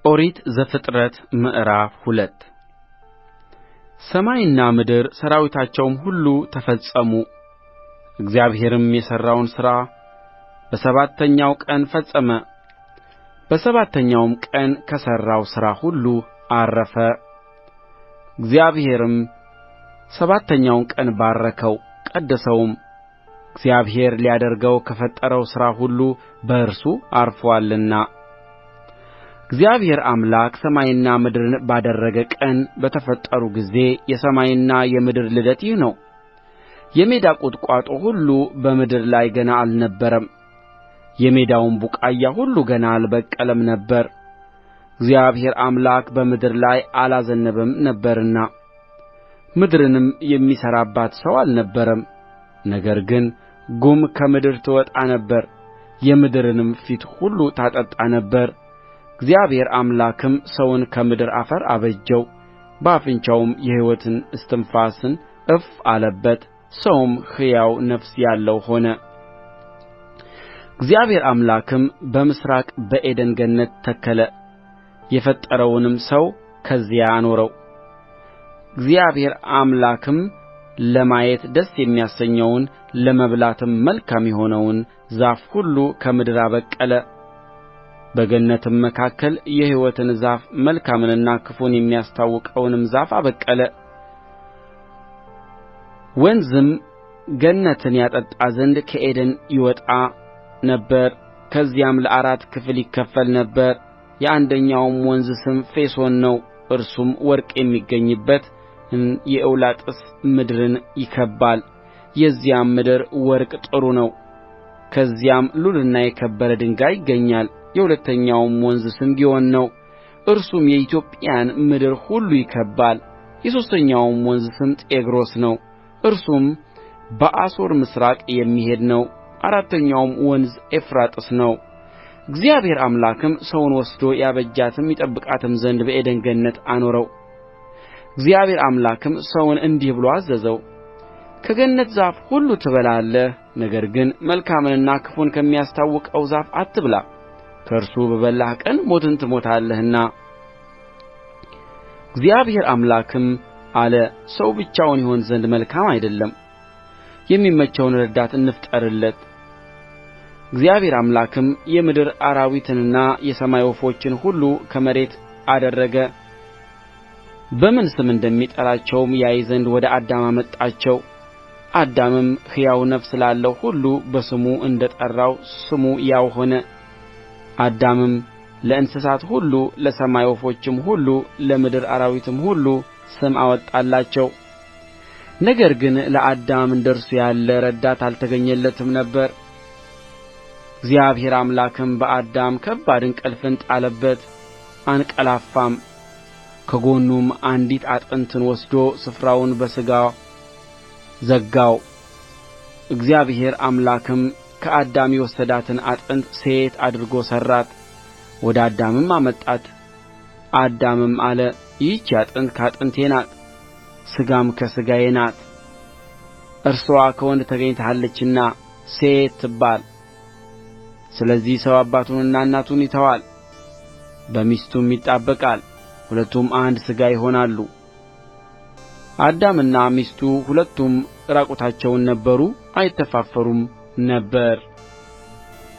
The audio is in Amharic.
ኦሪት ዘፍጥረት ምዕራፍ 2 ሰማይና ምድር ሠራዊታቸውም ሁሉ ተፈጸሙ። እግዚአብሔርም የሠራውን ሥራ በሰባተኛው ቀን ፈጸመ፣ በሰባተኛውም ቀን ከሠራው ሥራ ሁሉ ዐረፈ። እግዚአብሔርም ሰባተኛውን ቀን ባረከው ቀደሰውም፣ እግዚአብሔር ሊያደርገው ከፈጠረው ሥራ ሁሉ በእርሱ ዐርፎአልና። እግዚአብሔር አምላክ ሰማይንና ምድርን ባደረገ ቀን በተፈጠሩ ጊዜ የሰማይና የምድር ልደት ይህ ነው። የሜዳ ቁጥቋጦ ሁሉ በምድር ላይ ገና አልነበረም፣ የሜዳውም ቡቃያ ሁሉ ገና አልበቀለም ነበር፣ እግዚአብሔር አምላክ በምድር ላይ አላዘነበም ነበርና፣ ምድርንም የሚሠራባት ሰው አልነበረም። ነገር ግን ጉም ከምድር ትወጣ ነበር፣ የምድርንም ፊት ሁሉ ታጠጣ ነበር። እግዚአብሔር አምላክም ሰውን ከምድር አፈር አበጀው፣ በአፍንጫውም የሕይወት እስትንፋስን እፍ አለበት፣ ሰውም ሕያው ነፍስ ያለው ሆነ። እግዚአብሔር አምላክም በምሥራቅ በዔድን ገነት ተከለ፣ የፈጠረውንም ሰው ከዚያ አኖረው። እግዚአብሔር አምላክም ለማየት ደስ የሚያሰኘውን ለመብላትም መልካም የሆነውን ዛፍ ሁሉ ከምድር አበቀለ። በገነትም መካከል የሕይወትን ዛፍ መልካምንና ክፉን የሚያስታውቀውንም ዛፍ አበቀለ። ወንዝም ገነትን ያጠጣ ዘንድ ከዔድን ይወጣ ነበር፣ ከዚያም ለአራት ክፍል ይከፈል ነበር። የአንደኛውም ወንዝ ስም ፊሶን ነው፣ እርሱም ወርቅ የሚገኝበትን የኤውላጥ ምድርን ይከብባል። የዚያም ምድር ወርቅ ጥሩ ነው፣ ከዚያም ሉልና የከበረ ድንጋይ ይገኛል። የሁለተኛውም ወንዝ ስም ግዮን ነው፣ እርሱም የኢትዮጵያን ምድር ሁሉ ይከብባል። የሦስተኛውም ወንዝ ስም ጤግሮስ ነው፣ እርሱም በአሦር ምሥራቅ የሚሄድ ነው። አራተኛውም ወንዝ ኤፍራጥስ ነው። እግዚአብሔር አምላክም ሰውን ወስዶ ያበጃትም ይጠብቃትም ዘንድ በዔድን ገነት አኖረው። እግዚአብሔር አምላክም ሰውን እንዲህ ብሎ አዘዘው፣ ከገነት ዛፍ ሁሉ ትበላለህ፣ ነገር ግን መልካምንና ክፉን ከሚያስታውቀው ዛፍ አትብላ፣ ከእርሱ በበላህ ቀን ሞትን ትሞታለህና። እግዚአብሔር አምላክም አለ፣ ሰው ብቻውን ይሆን ዘንድ መልካም አይደለም፣ የሚመቸውን ረዳት እንፍጠርለት። እግዚአብሔር አምላክም የምድር አራዊትንና የሰማይ ወፎችን ሁሉ ከመሬት አደረገ፣ በምን ስም እንደሚጠራቸውም ያይ ዘንድ ወደ አዳም አመጣቸው። አዳምም ሕያው ነፍስ ላለው ሁሉ በስሙ እንደ ጠራው ስሙ ያው ሆነ። አዳምም ለእንስሳት ሁሉ ለሰማይ ወፎችም ሁሉ ለምድር አራዊትም ሁሉ ስም አወጣላቸው። ነገር ግን ለአዳም እንደ እርሱ ያለ ረዳት አልተገኘለትም ነበር። እግዚአብሔር አምላክም በአዳም ከባድ እንቅልፍን ጣለበት፣ አንቀላፋም። ከጎኑም አንዲት አጥንትን ወስዶ ስፍራውን በሥጋ ዘጋው። እግዚአብሔር አምላክም ከአዳም የወሰዳትን አጥንት ሴት አድርጎ ሠራት፣ ወደ አዳምም አመጣት። አዳምም አለ፣ ይህች አጥንት ከአጥንቴ ናት፣ ሥጋም ከሥጋዬ ናት። እርስዋ ከወንድ ተገኝታለችና ሴት ትባል። ስለዚህ ሰው አባቱንና እናቱን ይተዋል፣ በሚስቱም ይጣበቃል፣ ሁለቱም አንድ ሥጋ ይሆናሉ። አዳምና ሚስቱ ሁለቱም ዕራቁታቸውን ነበሩ፣ አይተፋፈሩም ነበር።